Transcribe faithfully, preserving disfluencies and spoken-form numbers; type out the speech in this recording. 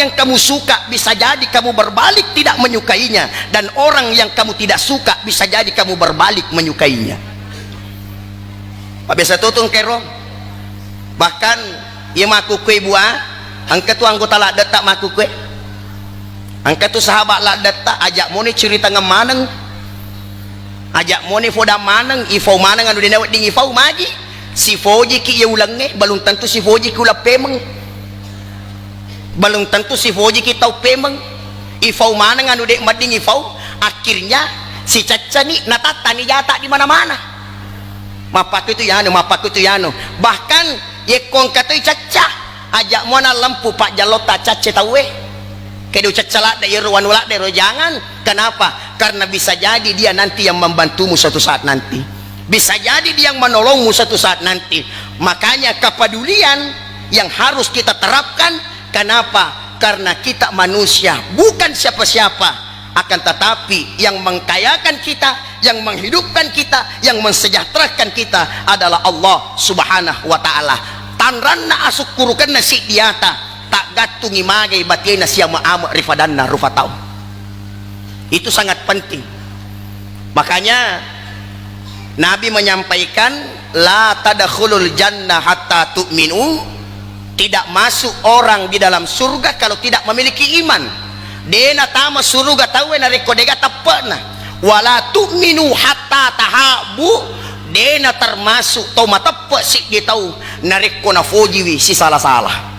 yang kamu suka bisa jadi kamu berbalik tidak menyukainya, dan orang yang kamu tidak suka bisa jadi kamu berbalik menyukainya. Pak biasa tutung kero. Bahkan iya makkukue bua, engka tu anggota laddetta makkukue. Engka tu sahabat laddetta, ajak moni ciritangeng maneng. Ajak moni fodang maneng, ifau maneng anu dena wedding ifau maji. Sifojiki iya ulengnge, belum tentu sifojiki uleng pemeng. Belum tentu sifojiki tau pemeng. Ifau maneng anu de madding ifau, akhirnya sicaccani natattani jata di mana-mana. Mappakkutu yanu, mappakkutu yanu. Bahkan yekko engka toi cacca, ajak muana lempu pajjallotta cacce tauwe. Kedo cacca ladde yero wanu ladde ro jangan. Kenapa? Karena bisa jadi dia nanti yang membantumu suatu saat nanti. Bisa jadi dia yang menolongmu suatu saat nanti. Makanya kepedulian yang harus kita terapkan. Kenapa? Karena kita manusia, bukan siapa-siapa. Akan tetapi yang mengkayakan kita, yang menghidupkan kita, yang mensejahterakan kita adalah Allah Subhanahu wa Ta'ala. Tanranna asukkurukenna siddi ata, taggattungi magai batena siame-ame ri fadanna rufa tau. Itu sangat penting. Makanya Nabi menyampaikan, "La tadkhulul jannah hatta tu'minu." Tidak masuk orang di dalam surga kalau tidak memiliki iman. Dena tama suruga tauwe narekko dega teppe'na. "Wala tu'minu hatta tahabbu." Dena termasuk tau mateppe siddi tau narekko nafojiwi sisala-sala.